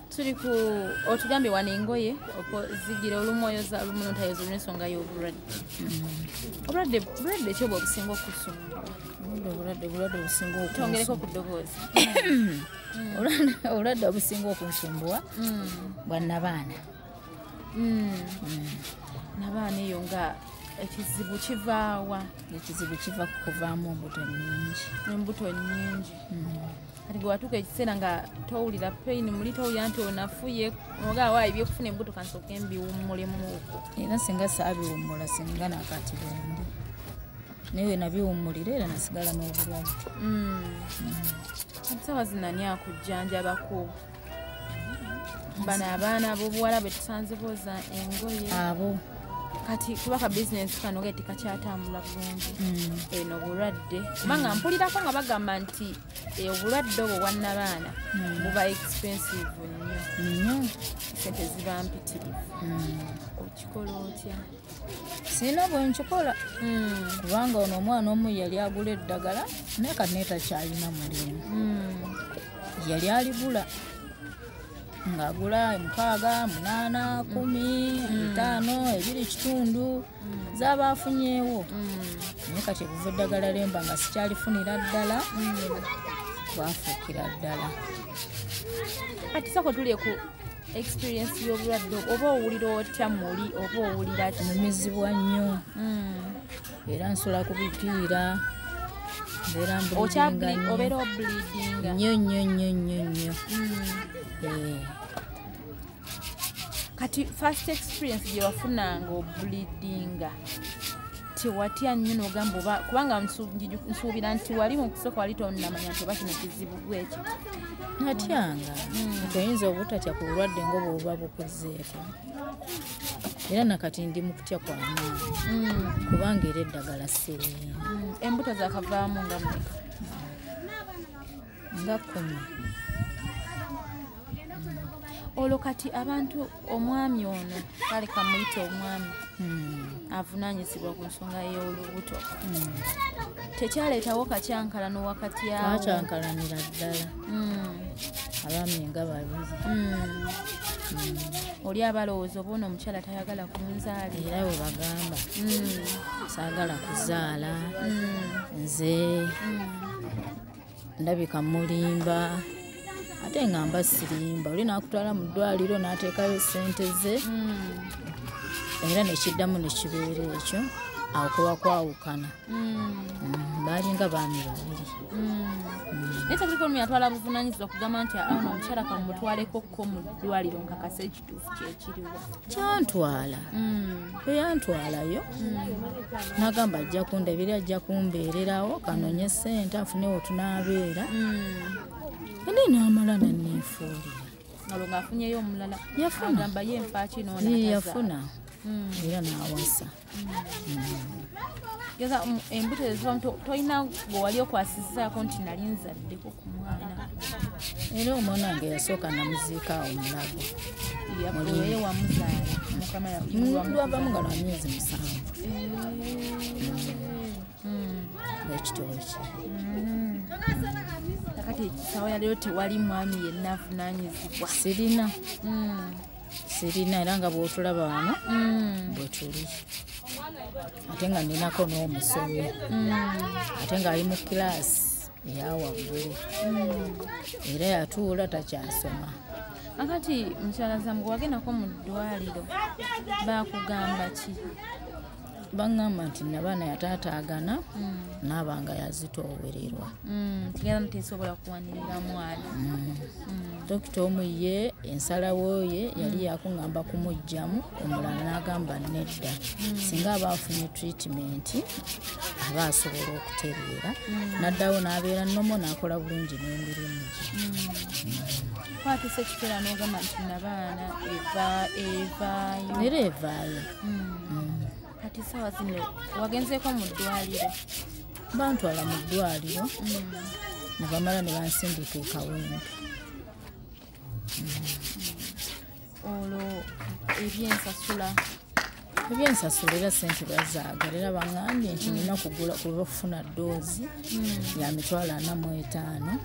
Tuli ku otugambye wano engoye zigira olumu oyoza olumu notayoza olw'ensonga y'obulwadde. Obulwadde bulwadde ki obwo obusinga okusumbuwa? Obulwadde obusinga Twongereko ku ddoboozi. Obulwadde obusinga okunsumbuwa bwa nabaana. Nabaana eyo nga ekizibu kivaawa? Ekizibu kiva ku kuvaamu embuto nnyingi. Embuto nnyingi. Kati gwe watuuka ekiseera nga towulira pain muli, towulira nti onafuye, ogaa waayi ebyokufuna embuto kansooke mbiwummulemu okwo? Era singa saabiwummula, singa nakati bwendi, naye we nabiwummulira era nasigala n'obulwadde. Kati saawa zino ani akujjanjabako? Bano abaana ab'obuwala be tusanze booza engoye? Abo. Kati kuba ka bizinesi kano ge tekakyatambula bulungi, eno bulwadde, kubanga mpulirako nga bagamba nti obulwadde obwo bwannabaana buba expensive nnyo. Nnyo. Sente ziba mpitirivu. Okikola otya? Sirina bwe nkikola, kubanga ono omwana omu yali agula eddagala, naye kati naye takyalina mulimu. Yali aligula ng'agula 6, 8, 10, 5, 2.5 zaaba afunyeewo, naye kati okuva eddagala lemba nga sikyalifunira ddala, bwafuukira ddala. Kati soko tuli ku experience y'obulwadde, oba owulira otya muli, oba owulira ki? Numizibwa nnyo. Era nsula ku bipiira, mbeera mbulidinga nnyo. Obeera obleedinga? Nnyo nnyo nnyo nnyo nnyo. Kati first experience gye wafunanga obleedinga, tewatya nnyo n'ogamba oba, kubanga nsuubira nti wali mu kusooka wali tonnamanya nti oba kino kizibu bwekyo? Natyanga. Toyinza obutatya ku bulwadde nga bw'obuba bukuzeeko. Era nakati ndi mu kutya kwa maanyi, kubanga era eddagala sirina. Embuto zakavaamu nga mmeka? Nga 10. Olwo kati abantu, omwami ono, kale kamuyite omwami avunaanyizibwa ku nsonga y'olubuto, tekyaleetawo kakyankalano wakati awo? Twakyankalanira ddala, abaami nga babiri. Oli abalowooza oba ono omukyala tayagala kunzaalira. Era bwe bagamba saagala kuzaala, nze ndabika mulimba, ate nga mba sirimba. Oli n'akutwala mu ddwaliro n'ateekayo ssente ze, era nekiddamu nekibeera ekyo, awo kuba kwawukana. Baalinga baami babiri. Naye tekuliko omu yatwala buvunaanyizibwa kugamba nti ono omukyala kamutwaleko ko mu ddwaliro nkakase ekituufu kyekiriwa? Kyantwala, eyantwalayo n'agamba ajja kundabira, ajja kumbeererawo, kanonye ssente afunewo tunaabeera, naye n'amala nanneefuulira. Olwo ng'afunyeyo omulala? Yafuna. Agamba ye nfaaki n'ono? Yafuna era n'awasa. Geza embuto eziva, tolina gwe wali okwasizzaako nti nali nzaddeko ku mwana? Era omwana wange yasooka namuziika awo Mulago. Ye wamuzaala? Mukama. Lwavamu nga lwa myezi 7, bwekityo bwekiri. Kakati ekisaawa yaleero tewali mwami yenna avunaanyizibwa? Sirina, sirina. Era nga bw'otulaba wano bwe tuli, ate nga ninako n'omusomi, ate ng'ali mu kilaasi eya waggulu, era yatuula takyasoma. Akati mukyala Zamu, wagendako mu ddwaliro, baakugamba ki? Baŋŋamba nti nabaana yataataagana, naaba nga yazitoowererwa. Kigenda nti kuwanirira mwana. Dokita omu ye ensalawo ye yali yakuŋŋamba kumuggyamu, omulala n'agamba nedda, singa aba afunye treatment aba asobola okutereera n'addawo n'abeera normal n'akola bulungi n'emirimu gye. Kwatuusa ekiseera n'ogamba nti nabaana evaayo? Era evaayo. Kati saawa zino wagenzeeko mu ddwaliro? Bantwala mu ddwaliro ne bamala ne bansindika e Kawempe. Olwo ebyensasula? Ebyensasula era ssente bazaagala, era baŋŋambye nti nina kugula kuba kufuna ddoozi ya 45,000.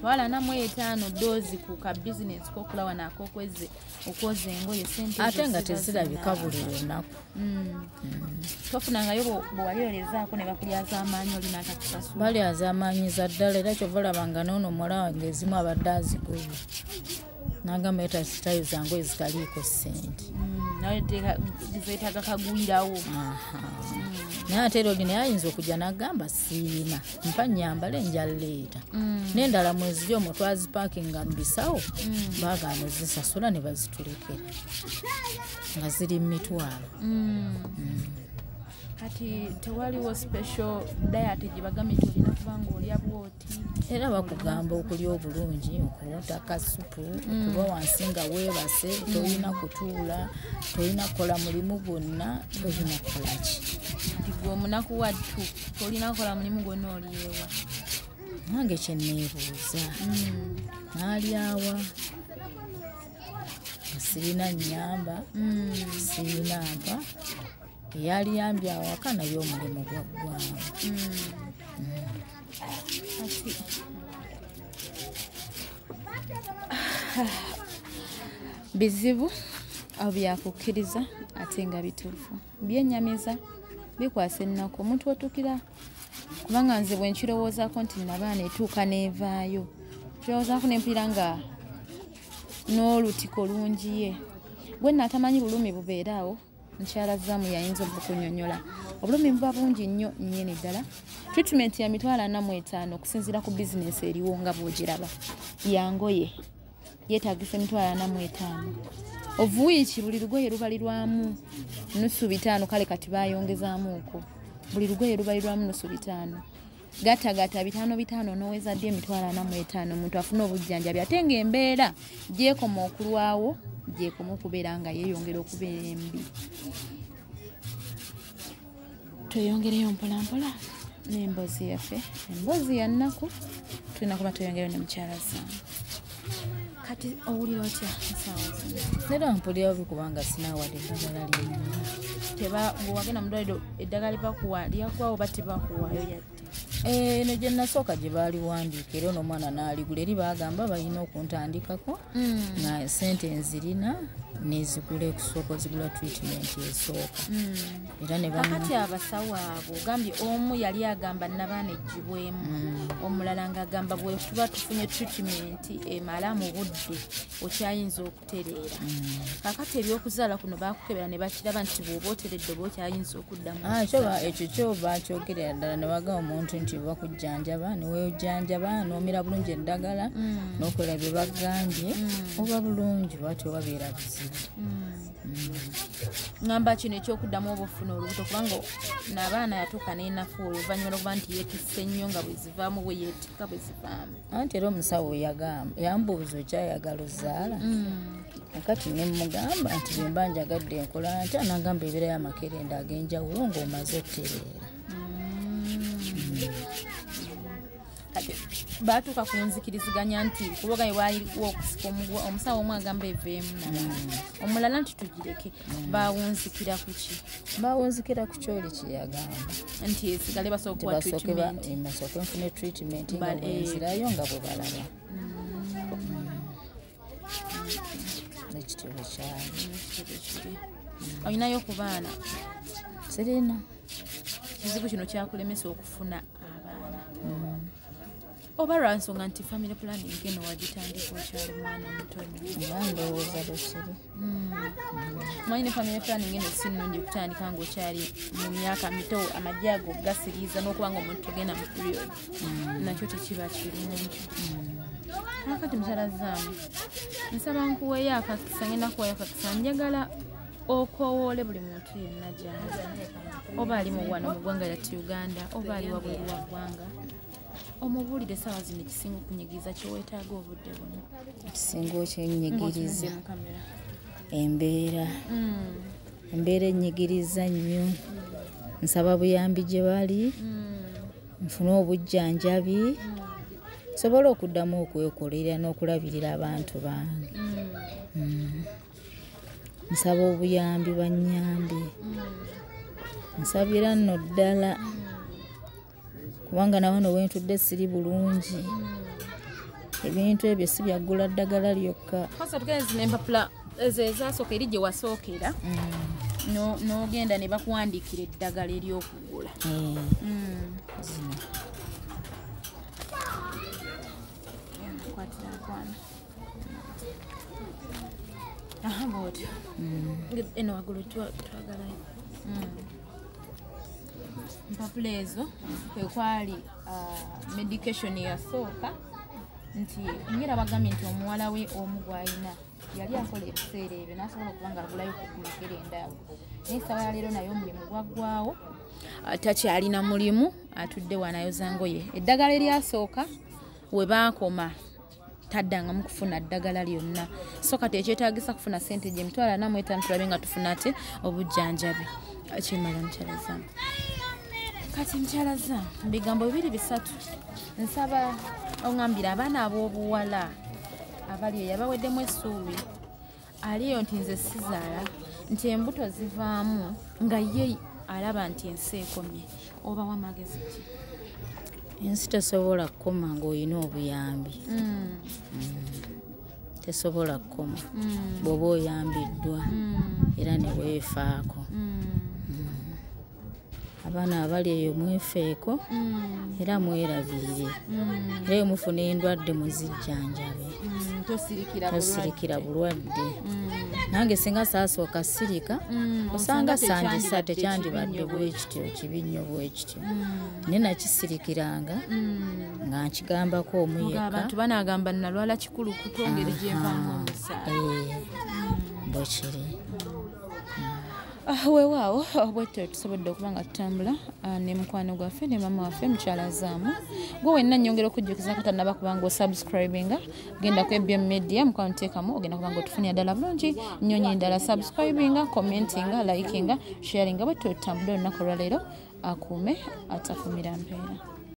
45,000 ddoozi ku ka bizinesi k'okulawa n'ak'okweze okwoza engoye ssente ate nga tezirabika buli lunaku. Tofunangayo bwe waliolezaako ne bakulyaza amaanyi oli n'atakusasula? Balyaza amaanyi za ddala, era kyova olaba nga n'ono muwala wange ezimu abadde azigobye n'agamba ye tayoza ngoye zitaliiko ssente. Naye zeetaaga kagwirawo. Naye ate era oli naye ayinza okujja n'agamba siina mpa nnyambale njaleeta. N'endala mweziri omwo twazipaakinga mu bisawo, baagaana ozisasula ne bazitulekera nga ziri mu mitwalo. Kati tewaliwo special diet gye bagambye nti olina kuba ng'olya bw'oti? Era bakugamba okulya obulungi, okuwuta kasupu, okuba wansi nga weebase, tolina kutuula, tolina kukola mulimu gwonna, tolina kukola ki. Kati gwe omunaku wattu tolina kukola mulimu gwonna olyewa? Nange kye neebuuza, naalyawa nga sirina nnyamba, sirina mpa, eyaliyambye awaka naye omulimu gwaggwamu. Bizibu awo byakukkiriza ate nga bituufu, byennyamiza, bikwasa ennaku omuntu otuukira, kubanga nze bwe nkirowoozaako nti nabaana etuuka n'evaayo, kirowoozaako ne mpulira nga n'olutiko lungiye. Gwe nnaatamanyi bulumi bubeera awo, mukyala Zaamu yayinza obukunyonnyola. Obulumi buba bungi nnyo nnyini ddala. Treatment ya 45,000 okusinziira ku bizinesi eriwo nga bw'ogiraba ya ngoye yeetaagisa 45,000. Of which buli lugoye lubalirwamu 550,000, kale kati baayongezaamuuko. Buli lugoye lubalirwamu 550,000. Gattagatta 5,500 n'oweza ddi 45,000 omuntu afune obujjanjabi, ate ng'embeera gy'ekoma okulwawo gy'ekoma okubeera nga yeeyongera okubeera embi. Tweyongereyo mpola mpola n'emboozi yaffe, emboozi ya nnaku, tulina kuba tweyongereyo ne mukyala Zaamu. Kati owulira otya essaawa zino? Era mpulira bubi kubanga sinaawadde eddagala lyonna. Bw'owagenda mu ddwaliro eddagala lye bakuwa lyaggwawo oba tebakuwaayo yadde? Eno gye nasooka gye baaliwandiika era ono omwana n'aligula, eri baagamba balina okuntandikako nga ssente nzirina nezigula okusooka ozigula treatment esooka. Era ne Kakati abasawo abo ogambye omu yali agamba nabaana eggyibwemu, omulala ng'agamba bwe tuba tufunye treatment emala mu budde okyayinza okutereera. Kakati ebyokuzaala kuno baakukebera ne bakiraba nti bw'oba oteredde oba okyayinza okuddamu? Ekyo kyo bakyogerera ddala ne bagamba omuntu nti bakujjanjaba ne weejjanjaba n'omira bulungi eddagala n'okola bye bagambye oba bulungi bw'atyo babeera buzibu. Ngamba kino ekyokuddamu oba ofuna olubuto, kubanga n'abaana yatuuka n'enafuwa oluvannyuma lw'okuba nti yeetisse nnyo nga bwe zivaamu bwe yeetikka bwe zivaamu. Anti era omusawo yagamba, yambuuza okyayagala ozaala? Kakati ne mmugamba nti bwe mba njagadde nkola ntya, n'agamba ebeerayo amakerenda ag'enjawulo ng'omaze ottereera. Kati baatuuka ku nzikiriziganya nti kuba waaliwo okusika omuguwa, omusawo omu agamba eveemu nabaana, omulala nti tugireke. Baawunzikira ku ki? Baawunzikira ku kyoli kye yagamba nti esigale basooka okuwa treatment. Basooke nfune treatment nga bwenzirayo nga bwe balaba. Ekitebe kyali. Olinayo ku baana? Sirina. Ekizibu kino kyakulemesa okufuna abaana oba lwa nsonga nti family planning eno wagitandika okyali mwana muto nnyo? Era ndowooza bwe kiri. Manyi ne family planning eno si nnungi kutandika ng'okyali mu myaka mito, amagye ago gasiriiza n'okuba nga omuntu togenda mu period, nakyo tekiba kirungi. Kakati mukyala Zaamu, nsaba nkuweeyo akakisa, ngenda kuwayo akakisa, njagala okoowoole buli muntu yenna gy'ali, oba ali mu wano mu ggwanga lyattu Uganda oba ali wabweru wa ggwanga, omubuulire essaawa zino ekisinga okunyigiriza kyeweetaaga obudde buno. Ekisinga okyennyigiriza Ng'otunudde mu kamera. Embeera ennyigiriza nnyo. Nsaba buyambi gye bali, nfune obujjanjabi, nsobole okuddamu okwekolera n'okulabirira abantu bange. Nsaba obuyambi bannyambe. Nsabira nno ddala. Kubanga na wano wentudde siri bulungi. Ebintu ebyo si byagula ddagala lyokka. Kwanza tugenze n'empapula ezo ezasooka eri gye wasookera. N'ogenda ne bakuwandiikira eddagala ery'okugula. Zino. Kwatira nkwana. Aha, bw'otyo. Eno waggulu twagalayo. Empapula ezo kwe kwali medication eyasooka nti ngera bagambye nti omuwala we omu gw'alina yali akola ebiseera ebyo n'asobola okuba ng'agulayo ku makerenda ago. Naye essaawa ya leero naye omulimu gwaggwawo, takyalina mulimu, atudde wanayoza ngoye. Eddagala eryasooka we baakoma taddangamu kufuna ddagala lyonna. So kati ekyetaagisa kufuna ssente gye 45,000 tulabe nga tufuna ate obujjanjabi. Kimala mukyala Zaamu. Kati mukyala Zaamu, bigambo 2 3 nsaba oŋŋambira abaana ab'obuwala abali eyo abaweddemu essuubi, aliyo nti nze sizaala, nti embuto zivaamu nga ye alaba nti ensi ekomye, obawa magezi ki? Ensi tesobola kukoma ng'olina obuyambi. Tesobola kukoma bw'oba oyambiddwa era ne weefaako. Abaana abali eyo mwefeeko era mwerabirire. Era mufuna endwadde muzijjanjabe. Tosirikira bulwadde. Nange singa saasooka sirika, osanga sandisa tekyandibadde bwe kityo, kibi nnyo bwe kityo. Naye nakisirikiranga nga nkigambako omu yekka. Abantu banaagamba nalwala kikulukuto ngeri gye nvaamu omusaayi. Bwe kiri. Weewaawo bwetyo tusobodde okuba nga tutambula ne mukwano gwaffe ne maama waffe mukyala Zaamu. Gwe wenna nnyongera okujjukiza ko tannaba kuba ng'osubscribinga, genda ku ABM Media mukwano teekamu, ogenda kuba ng'otufunira ddala bulungi nnyonyi endala. Subscribinga, commentinga, likinga, sharinga, bwetyo tutambule olunaku olwaleero. Akuume atakumira mpeera.